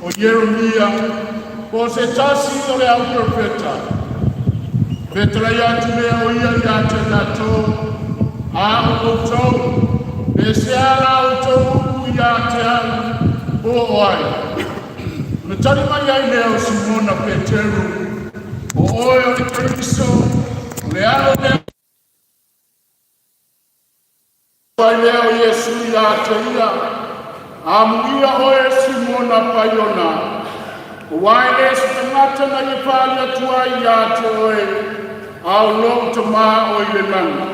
o Ieremia, po o se tasi o le auperofeta. Fetalai atu lea o ia ia te tatou, a o outou, pe sea la outou upu ia te au, po o ai? Ona tali mai ai lea o Simona Peteru, o oe o le Keriso, o le Alo o le ai lea o Iesu ia te ia, “Amuia oe Simona Paiona, aua e le o se tagata na ia faaali atu ai ia te oe, a o lou Tama o i le lagi.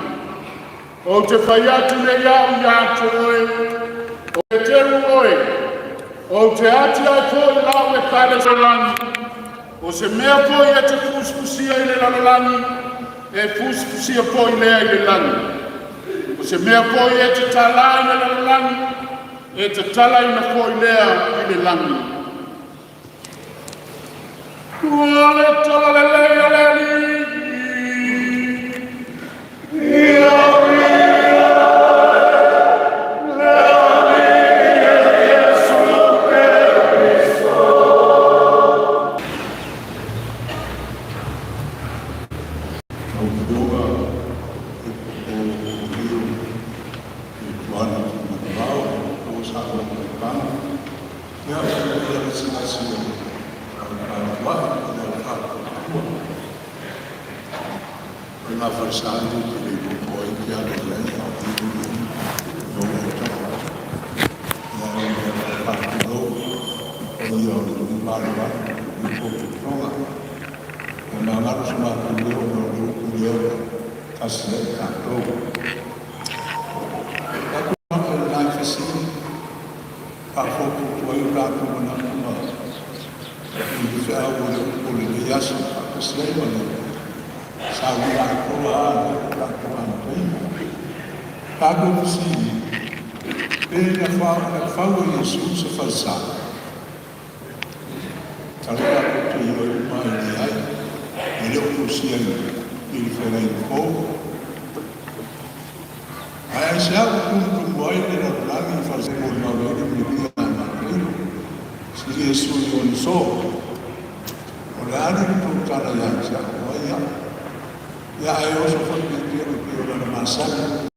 Ou te fai atu nei au ia te oe, o Peteru oe, ou te ati ae foi lau ekalesia i le lalolagi. O se mea foi e te fusifusia i le lalolagi, e fusifusia foi lea i le lagi. O se mea foi e te talā i le lalolagi, e tatalaina foi lea i le lagi.” Ua le tala lelei a le Alii. Lau Afioga i le Fofo o Tuala Tumanavao po o Sa'o-Afaipano, ia ma le paia gasegase o le faletuai o le au faatuatua. O le falesa e te le iloa po o ai e te alo i ai a o ai e i ou autafa. Ia, e faatulou i le paia o lenei malumalu i lenei potopotoga. Ua magalo so matou leo ona o le upu lea ua tasi ai tatou. Tatou mata i lena i fesili faaopoopo atu ai o tatou manatu ma i le feau o le upu o lenei aso faatasi ai ma le saunia atoa a lea ua tatou amataina. Tatou fesili, pe na fau e Iesu se falesa? Masalo tatou te ioe uma e leai, e le o tusia i le Feagaiga Fou. Ae aisea ua tumutumu ai le lalolagi i falesa molimau ai le manuia a Mataio? Fesili Iesu i ona uso, O le a le tou tala ia te au, o ai au? Ia ae oso foi Peteru e pei o lana masani.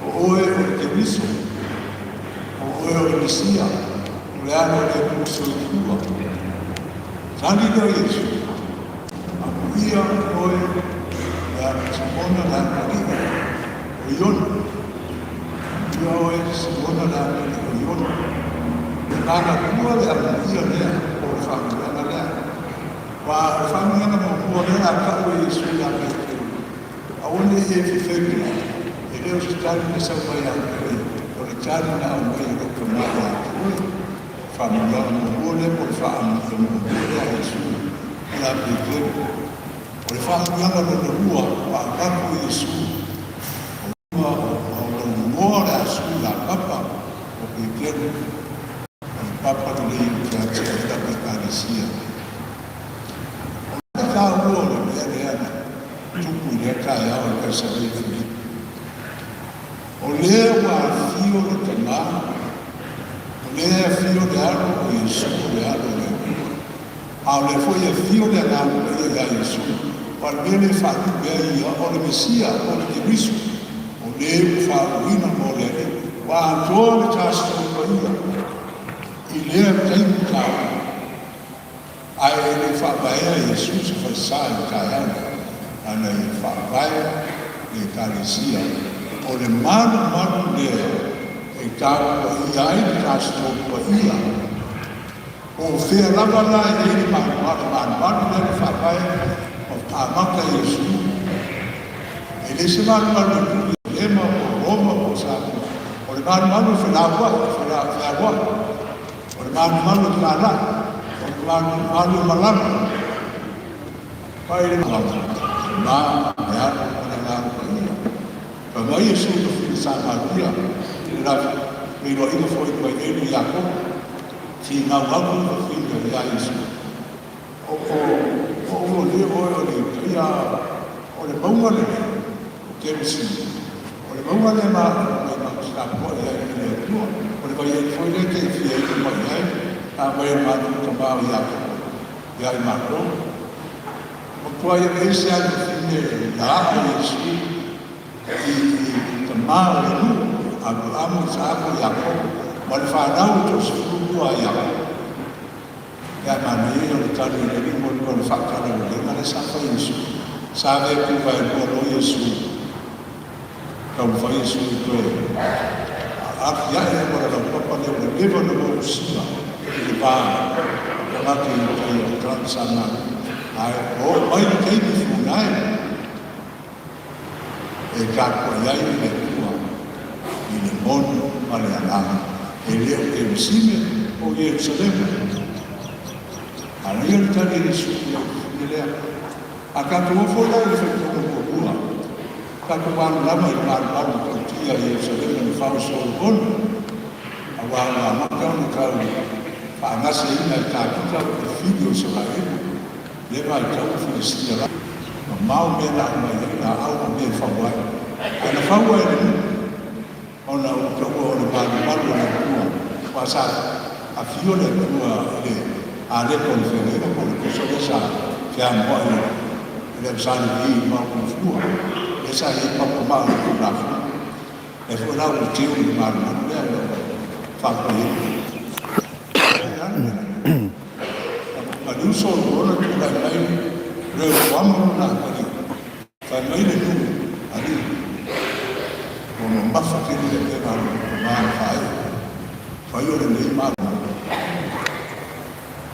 O oe o le Keriso, o oe o le Mesia, o le Alo o le Atua soifua. Tali lea o Iesu, Amuia oe le alo Simona le aloalii o Iona. Amuia oe Simona le aloalii o Iona. E manatua le amuia lea po o le faamanuiaga lea. Aua o le faamanuiaga muamua lea a tau e Iesu ia Peteru, Aua ne i e fefeveai, e le o se tali na sau mai ia te oe, o le tali na aumai e lou Tama ia te oe. Faamanuiaga muamua lea po o le faaamuia muamua lea a Iesu ia Peteru. O le faamanuiaga lona lua ua avatu e Iesu, o lou igoa o le a sui ia Papa, o Peteru, o le papa lenei ou te atiae ai lau Ekalesia. O le taua o le mea lea na tupu i lea taeao i Kaisaria Filipi, o lea ua afio le Tama, o lea e afio le Alo, o Iesu o le Alo o le Atua, a o lea foi e afio le Agaga Paia ia Iesu, aua o le mea lea e faalupe ai ia, o le Mesia, o le Keriso, o le ua faauuina mo le Alii. Ua atoa le tatou paia i lea taimi taua. Ae e le i faavaea Iesu se falesa i le taeao lea, ana ia faavae le Ekalesia. O le malumalu lea e tapuaia ai le tatou paia. Po o fea lava la e i ai le malumalu, malumalu lea na faavae ma amata e Iesu, e le se malumalu e tu i Rema po o Roma po o Samoa. O le malumalu e felauai, e fealuai. O le malumalu e tālai, o le malumalu e malama. Pai le ma le alo ma le Agaga Paia. Fai mai Iesu i le Samaria i le la feiloaiga foi mai Eli Iakopo, finau atu le fafine ia Iesu, O o o le oe o le Iutaia, o le mauga lenei, o Kerisima, o le mauga lea ma mai ma tapuai ai i le Atua, o le vaieli foi lea e te fia inu mai ai. Aumai e le matou tama o Iakopo ia i matou. Matua aveese lava le fafine na aa Iesu i tama o le nuu, Aperamo, Isaako, Iakopo ma le fanau e 12 a Iakopo. Ia ae manaia ia o le tali a le Alii mo le mea o le faatalaulega lea sa fai e Iesu. Sa avea e vaelua loa Iesu, taumafai Iesu e toe aafiae auala laupapa lea ua leva ona motusia i le va o tagata i tai o Trans-Samoa. Ae oo mai le taimi funai e tapuai ai i le Atua i le moni ma le agaga, e le o Keresime po o Ierusalema. A o ia le tali a Iesu i le fesili lea. A tatou o foi la i le faitauga muamua, tatou malamalama i le malumalu matautia i Ierusalema na fau e Solomoni, aua ua amata ona tau faagaseina e Tavita le fili o Isaraelu, lea vaitau o Filistia la, mamao mea na aumai ai laau ma mea e fau ai. Ae na fau ai e le nuu, ona ua taua o le malumalu o le Atua, aua sa afio le Atua i le aleka o le feagaiga po o le pusa lea sa feamoai e le Absalemi i le maota mafua, lea sa i ai papa maa o le Tulafono. Lea foi la ua teu i le malumalu lea ina ua faapai ai. Maliu Solomona tulai mai Rehoboama lona atalii, fai mai le nuu, Alii, ua mamafa tele le avega a lou tama na faaee, fai o lenei malumalu,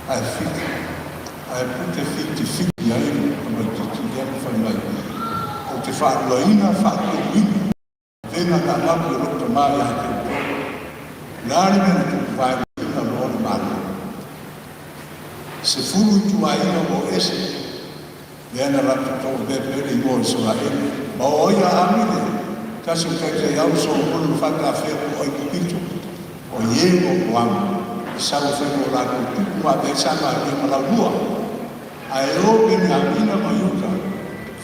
ae fiti, ae pute fitifiti ai le tamaitiiti lea ma fai mai, Ou te faaluaina faatoluina avega na avatu e lou tama ia te outou. O le a le mea na tupu vaeluaina loa le Malo? 10 ituaiga ua o ese, lea na latou tauavea pea le igoa o Isaraelu. Ma o ai a Amile, tasi o taitaiau Solomona na faatafea po o Aikupito, o Ieropoamo, i sau e fai mo latou tupu ma avea ai Samaria ma Laulua. Ae o Peniamina ma Iuta,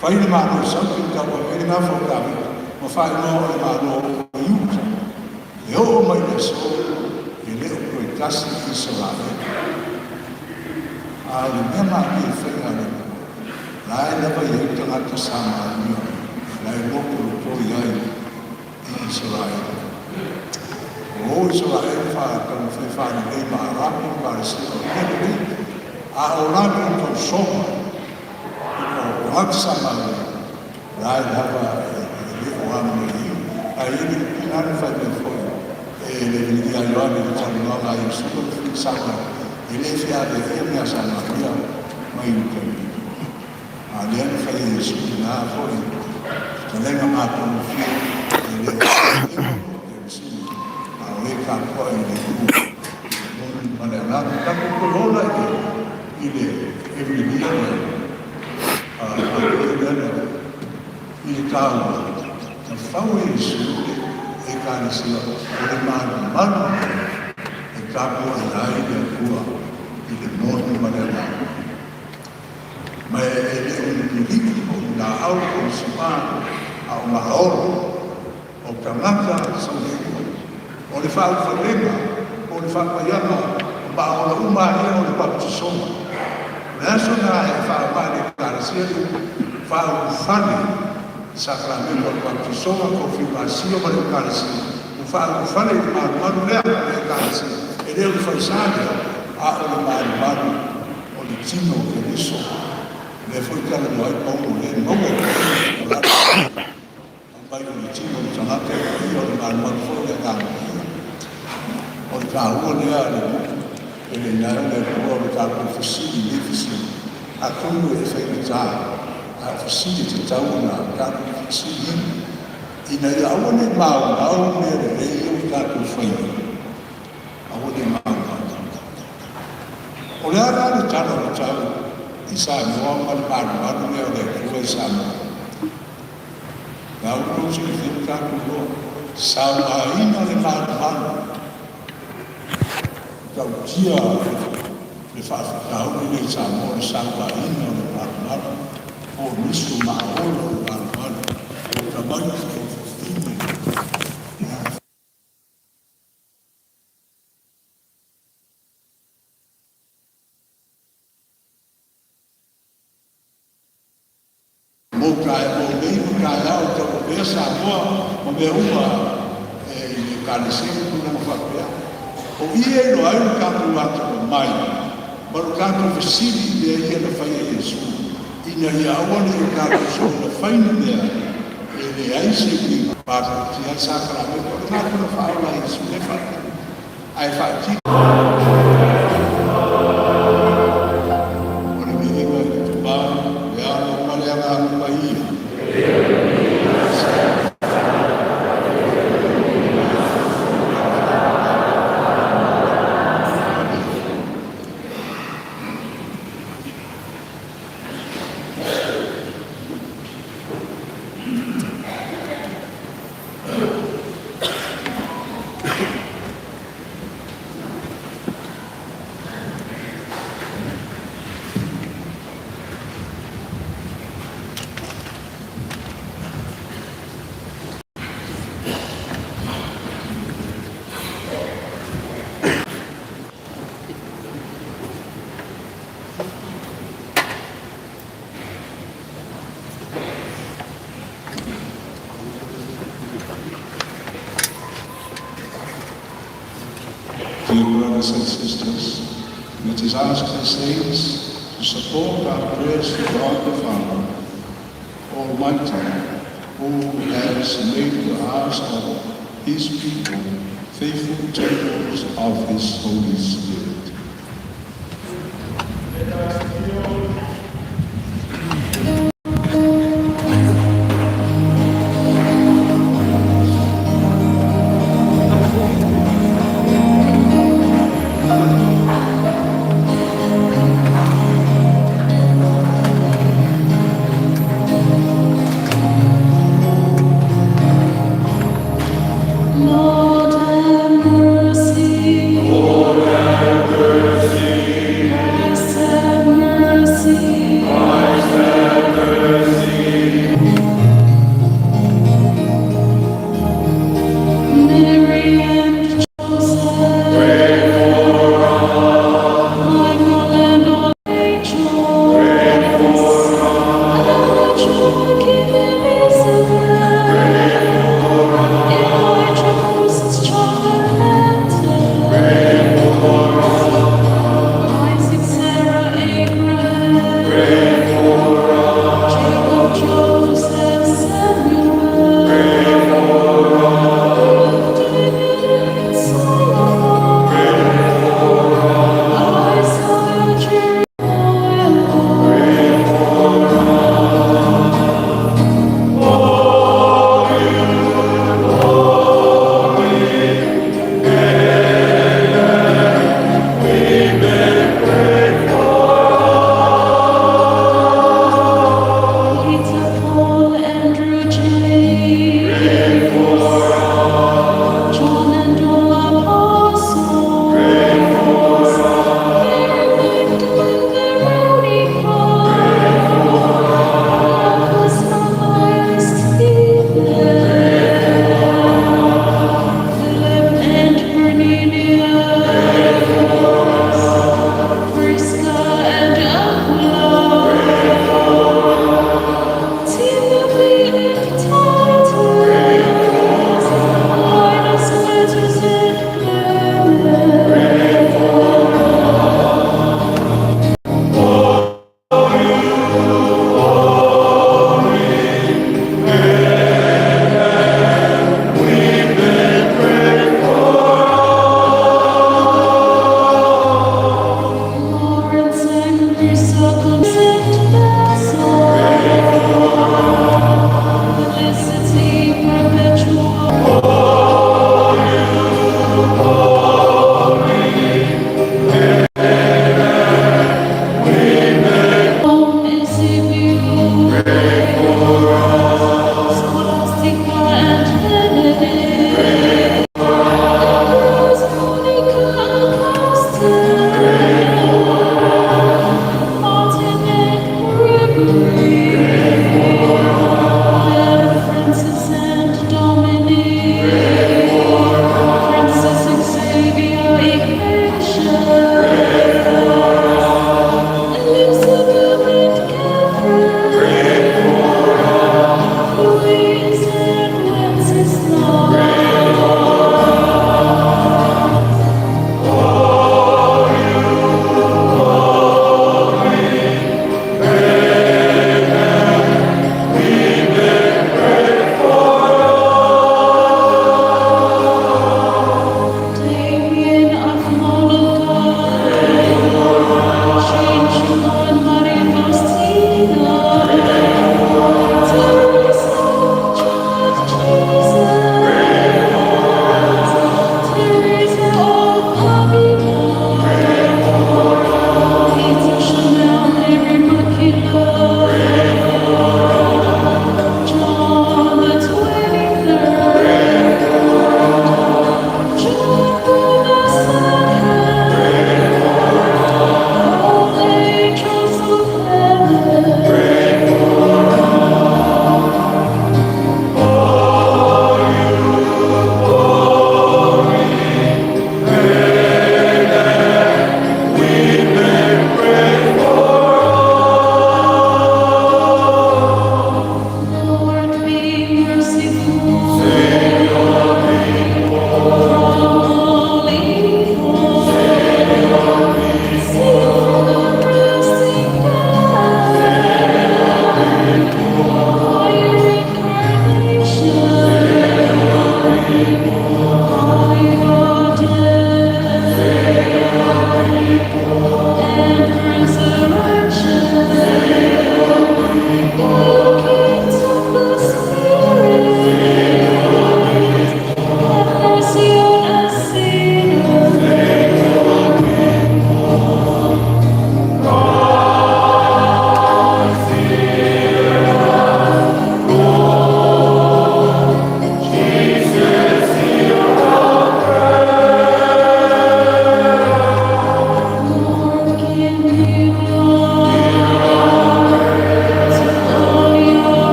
fai le Malo i Sauti ma tauavea le gafa o Tavita, ma faaigoa o le Malo o Iuta. E oo mai le aso, e le o toe tasi Isaraelu. A o le mea malie i faiga a le Atua, la e lava i ai tagata Samaria la e lotolotoi ai i Isaraelu. O Isaraelu faataumafai faalelei ma Arapi ma Palestina o mea lelei, a o latou tausoga o tagata Samaria, la e lava e le o amanaia. Ae i ai le upu lena na fai mai foi e le Vilia Ioane i le talanoaga a Iesu ma le fili Samaria, e le feaveaia mea Samaria mai uta i uta. A o lea na fai e Iesu lena foi fetalaiga matagofie, e le o Ierusalema po o Keresime, a o e tapuai i le Atua i le moni ma le agaga. Tatou toe ola i le Evilia lea, a lea na i le taua na fau e Iesu le Ekalesia o le malumalu lea e tapuai ai le Atua i le moni ma le agaga. Ma e le o ni piliki po o ni laau po o ni sima, a o maaolo o tagata soifua. O le faaufalega po o le faapaiaga o maaola uma a ia o le baptisoga. O le aso na e faaaoga e le Ekalesia le upu faaulufale, sakalameno o le baptisoga, konfirmasio ma le Ekalesia, ua faaulufale i le malumalu lea o le Ekalesia. E le o le faisa lea, a o le malumalu o le tino o Keriso. Lea foi talanoa ai Paulo, lea e maua i totonu o le aumai o le tino o le tagata e paia o le malumalu foi o le Agaga Paia. O le taua lea a le nuu e leina ai o le Atua o le tatou fesili i nei fesili. Atonu e faigata, a o fesili e tatau ona tatou fesiliina ina ia aua ne i maumau mea lelei ia ua tatou faia. Aua ne i maumau. O le a la le tala o le tau i Samoa ma le malumalu lea o le Atua i Samoa? La ua outou silafia ma tatou iloa, sauaina le malumalu, tautia le faafitauli lea i Samoa o le sauaina o le malumalu, po o nisi o maaola o le malumalu, o tamaiti, o fafine. faapea Samoa ma mea uma e i le Ekalesia ma tulaga faapea. O i e iloa ai lo tatou atamamai ma lo tatou fesili i mea ia na fai e Iesu, ina ia aua ne i o tatou soona fai ni mea e leai se uiga. Faataatia ai sakalameta, o lena na faaola e Iesu lea faatino ae faatino o le viiga i le Tama le Alo ma le Agaga Paia. Dear brothers and sisters, let us ask the saints to support our prayers to God the Father Almighty, who has made us of His people faithful temples of His Holy Spirit. Lord have mercy. Lord have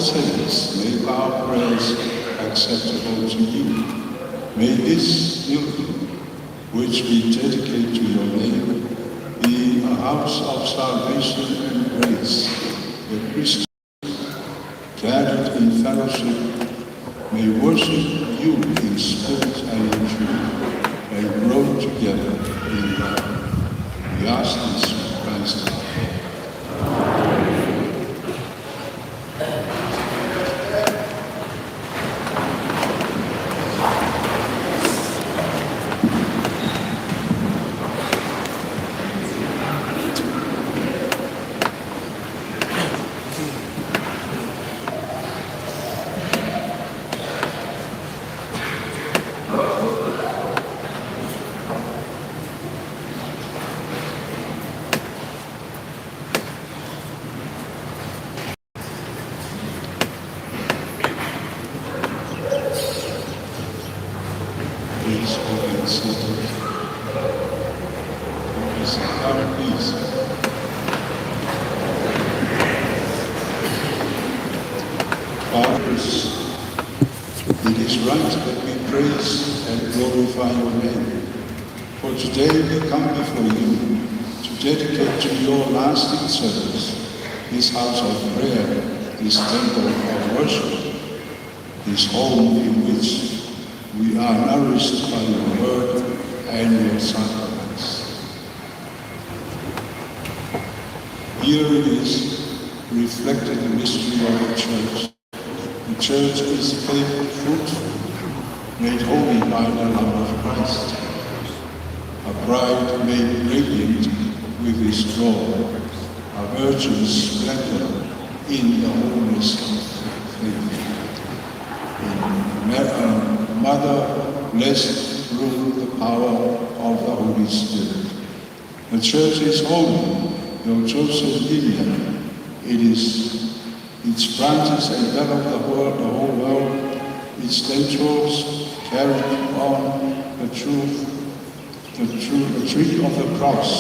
saints, make our prayers acceptable to you. May this building, which we dedicate to your name, be a house of salvation and grace, where Christians gathered in fellowship may worship you in spirit and in truth, may grow together in love. We ask this through Christ our Lord. Please all be seated. Please sit down, please. Fathers, it is right that we praise and glorify your name. For today we come before you to dedicate to your lasting service this house of prayer, this temple of worship, this home in which we are nourished by your word and your sacraments. Here it is reflected the mystery of the church. The church is fruitful, made holy by the love of Christ, a bride made radiant with his glory, a virgin splendor in the holiness of faith. A mother blessed through the power of the Holy Spirit. The church is holy, your chosen vineyard. It is its branches envelop the world, the whole world. Its tendrils carry on the truth, the tree of the cross,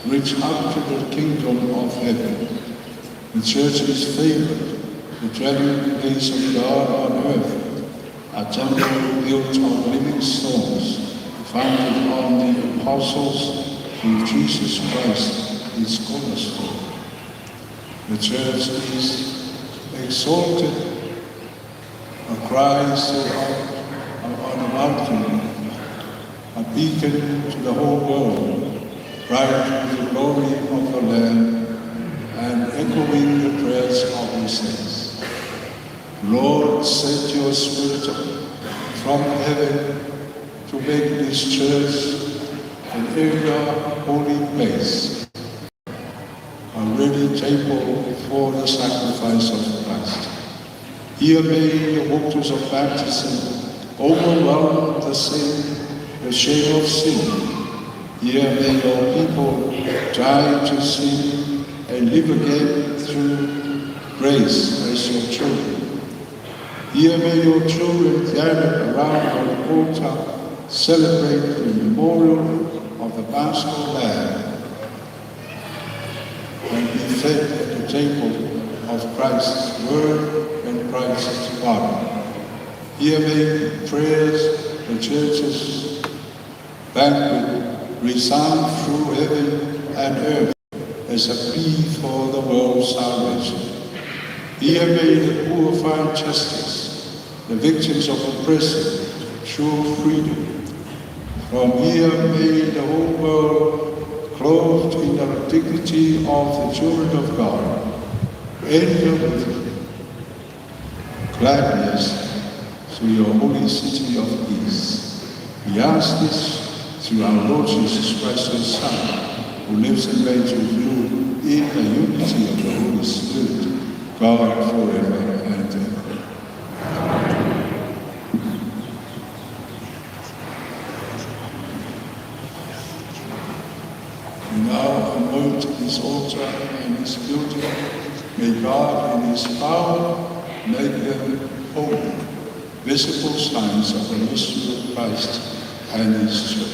reach up to the kingdom of heaven. The church is favored, the dwelling place of God on earth, a temple built of living stones, founded on the apostles through Jesus Christ, its cornerstone. The church is exalted, a cry set up on a mountain, a beacon to the whole world, bright with the glory of the Lamb and echoing the prayers of the saints. Lord, send your Spirit from heaven to make this church an ever holy place, a ready table for the sacrifice of Christ. Here may the waters of baptism overwhelm the sin, the shame of sin. Here may your people die to sin and live again through grace as your children. Here may your children gather around the altar, celebrate the memorial of the Paschal Lamb, and be fed at the table of Christ's Word and Christ's body. Here may prayers, the church's banquet, resound through heaven and earth as a plea for the world's salvation. Here may the poor find justice, the victims of oppression, true freedom. From here may the whole world, clothed in the dignity of the children of God, enter with gladness to your holy city of peace. We ask this through our Lord Jesus Christ, your Son, who lives and reigns with you in the unity of the Holy Spirit, God forever and ever. We now anoint this altar and this building. May God in his power make them holy, visible signs of the mystery of Christ and his church.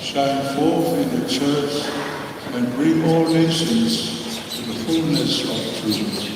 Shine forth in the church and bring all nations to the fullness of truth.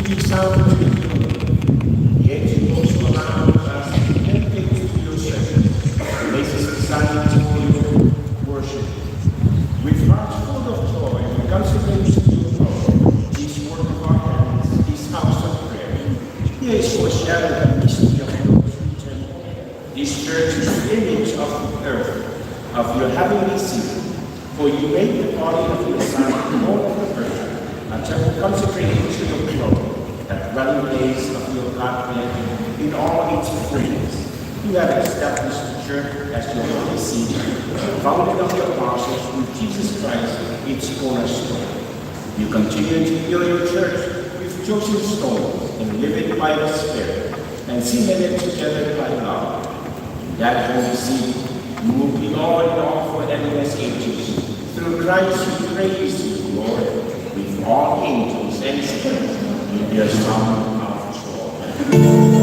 Be sound to your name. Yet you also allow us to dedicate to your service, places designed for your worship. With hearts full of joy, we consecrate to your throne this work of our hands, this house of prayer. Here is foreshadowed the mystery of your true temple. This church is the image of the earth, of your heavenly city. For you made the body of your Son born of the Virgin, a temple consecrated to your glory, that dwelling place of your Godhead in all its fullness. You have established the church as your holy city, founded on the apostles with Jesus Christ, its cornerstone. You continue to build your church with chosen stones and live it by the Spirit, and cemented together by love. In that holy city, you will be all in all for endless ages. Through Christ we praise you, Lord, with all angels and saints in their song of joy.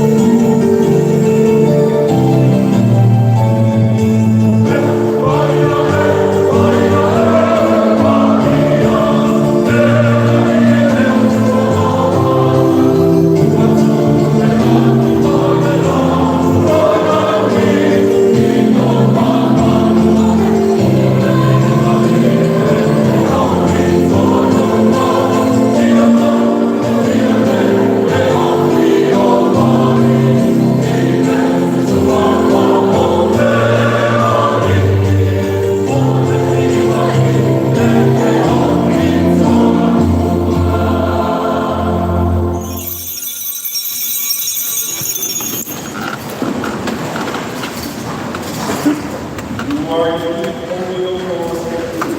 You are indeed holy, O Lord,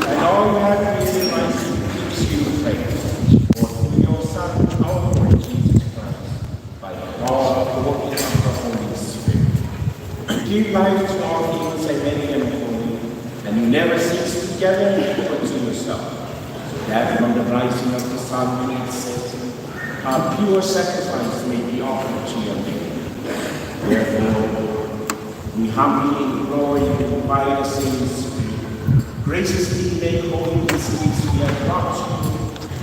and all you have created by gives you praise. For through your Son, our Lord Jesus Christ, by the power of the working of the Holy Spirit, you give life to all things and make them holy, and you never cease to gather people to yourself, so that from the rising of the sun to its setting, a pure sacrifice may be offered to your name. Therefore, we humbly implore you by the same Spirit, graciously make holy these gifts we have brought to you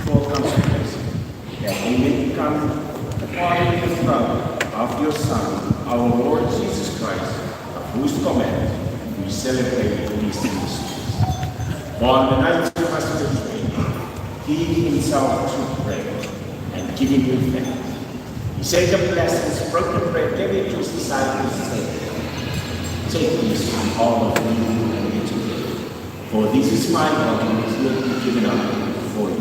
for consecration, that they may become the body and blood of your Son, our Lord Jesus Christ, of whose command we celebrate these mysteries. For on the night he was betrayed, he himself took bread, and giving you thanks, he said the blessings, broke the bread, gave it to his disciples, saying, "Take this, all of you, and eat of it, for this is my body, which will be given up for you."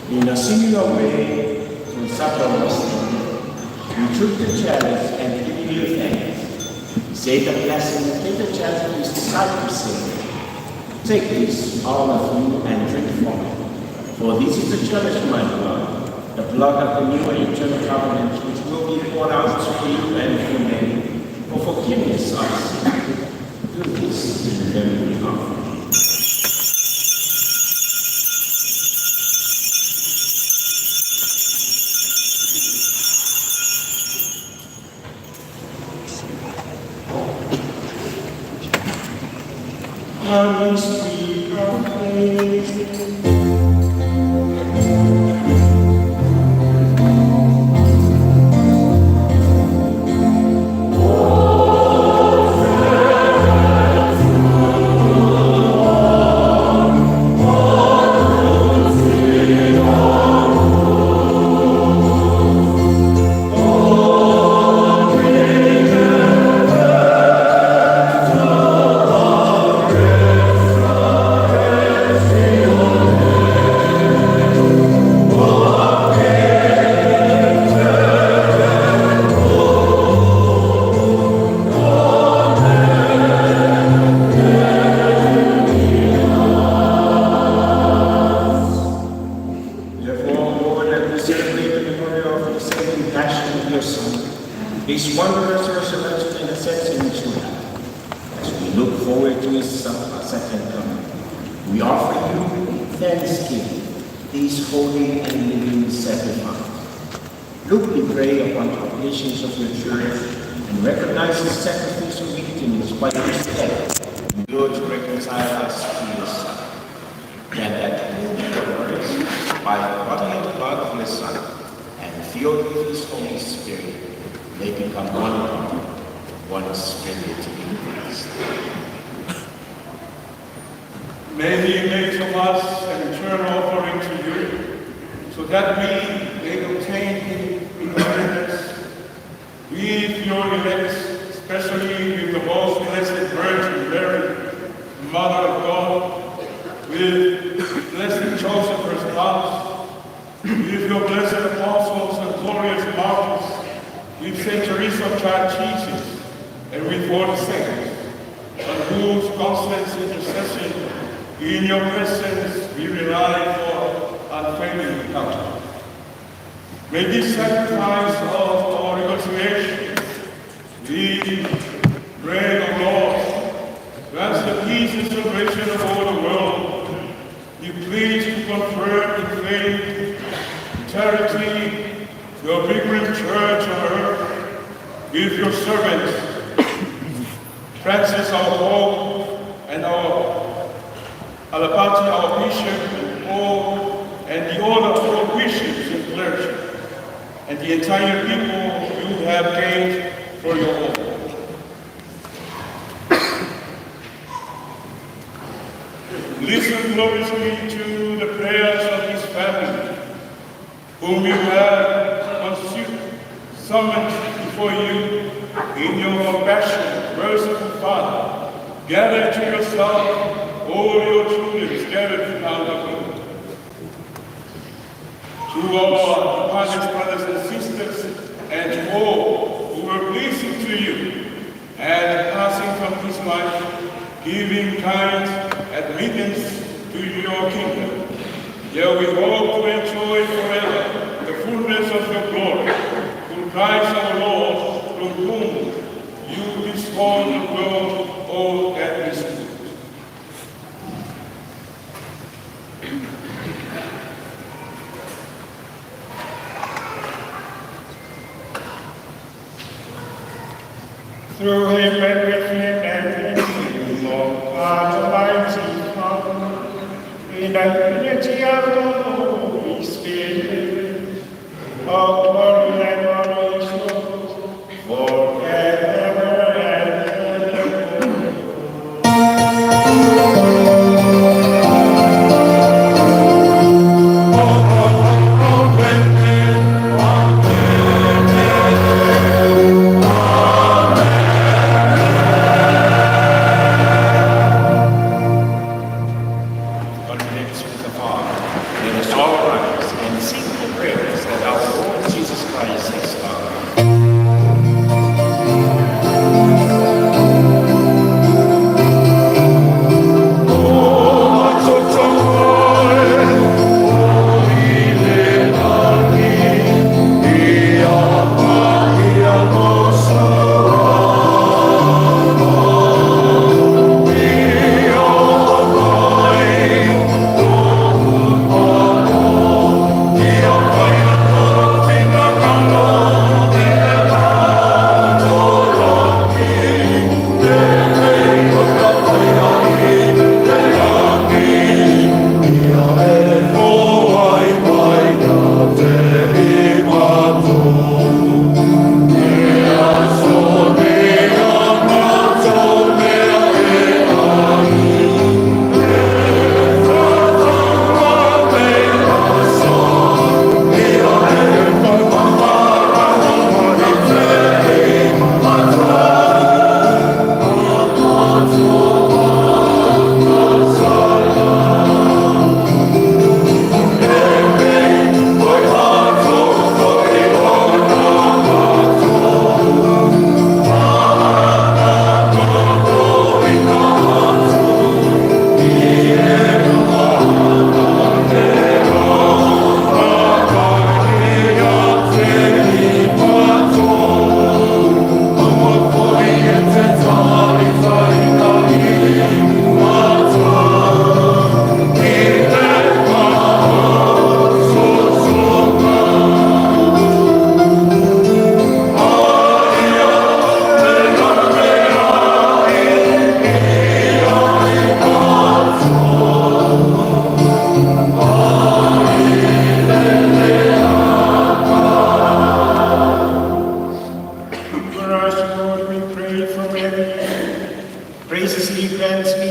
In a similar way, when supper was ended, he took the chalice and giving you thanks, he said the blessing and gave the chalice to his disciples, saying, "Take this, all of you, and drink from it. For this is the chalice of my blood, the blood of the new and eternal covenant, which will be poured out for you and for many, for forgiveness of sin. Do this in memory of me." A mystery of faith. Therefore, Lord, as we celebrate the memorial of the saving passion of your Son, his wondrous resurrection and ascension into heaven, as we look forward to his second coming, we offer you thanksgiving this holy and living sacrifice. Look, we pray, upon the oblations of your church, and recognize the sacrificial victims by whose death you Lord, to reconcile us to your Son. Grant that we will be glorious by the body and blood of your Son, and filled with his Holy Spirit, may become one body, one spirit in Christ. May he make of us an eternal offering to you, so that we may obtain in inheritance with your elect, especially with the most blessed Virgin Mary, Mother of God, with blessed Joseph, her spouse, with your blessed apostles and glorious martyrs, with Saint Teresa of Child Jesus, and with all the saints, on whose constant intercession in your presence we rely for unfailing help. May this sacrifice of our reconciliation be pray, O Lord, grant the peace and salvation of all the world. Be pleased to confirm in faith, charity, your pilgrim church on earth, with your servants, Francis our Pope, and our Alapati, our Bishop, and all, and the order of all bishops and clergy, and the entire people you have gained for your own. Listen gloriously to the prayers of this family, whom you have summoned before you in your compassion, merciful Father. Gather to yourself all your children scattered throughout the globe. To our departed brothers and sisters, and to all who were pleasing to you, and passing from this life, giving kind admittance to your kingdom. There we hope to enjoy forever the fullness of your glory, through Christ our Lord, through whom you bestow the world all that is good. Through him and with him and in you, Lord God Almighty Father, in the unity of the Holy Spirit, all glory and honor is yours forever and ever. Confidence with the Father, let us all rise and sing the prayers that our Lord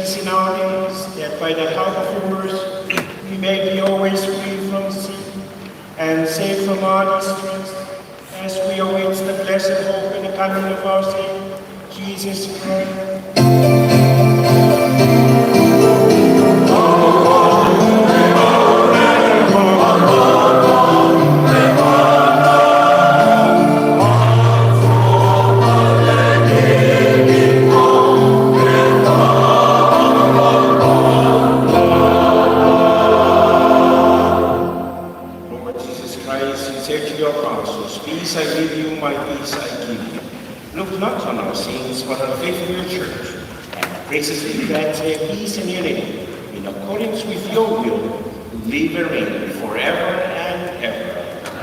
peace in our days, that by the help of your mercy we may be always free from sin and safe from all distress, as we await the blessed hope and the coming of our Savior, Jesus Christ. Lord Jesus Christ, you said to your apostles, Peace I leave you, my peace I give you. Look not on our sins, but on the faith of your church, and graciously grant her peace and unity in accordance with your will, who live and reign forever and ever.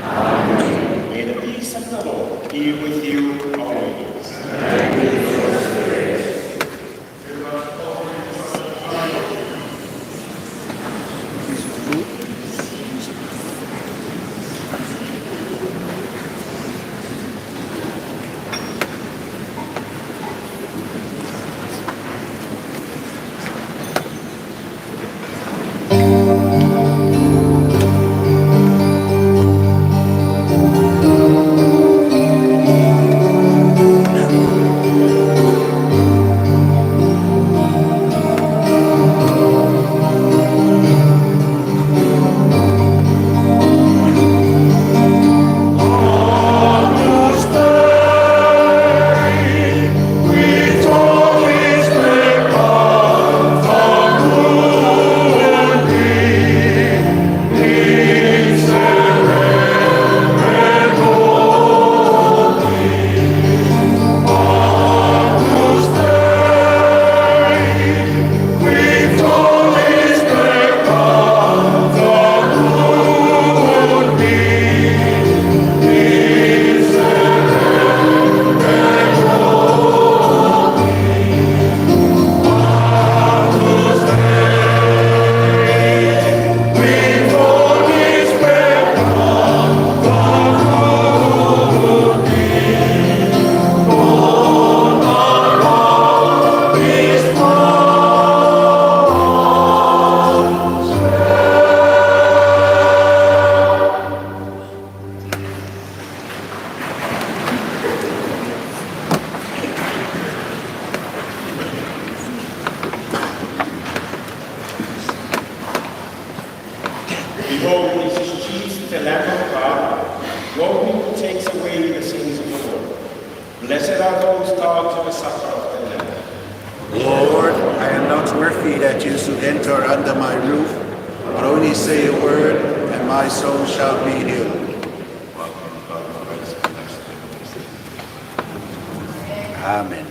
Amen. May the peace of the Lord be with you always. Behold, this is Jesus, the Lamb of God, one who takes away the sins of the world. Blessed are those called to the supper of the Lamb. Lord, I am not worthy that you should enter under my roof, but only say a word, and my soul shall be healed. Amen.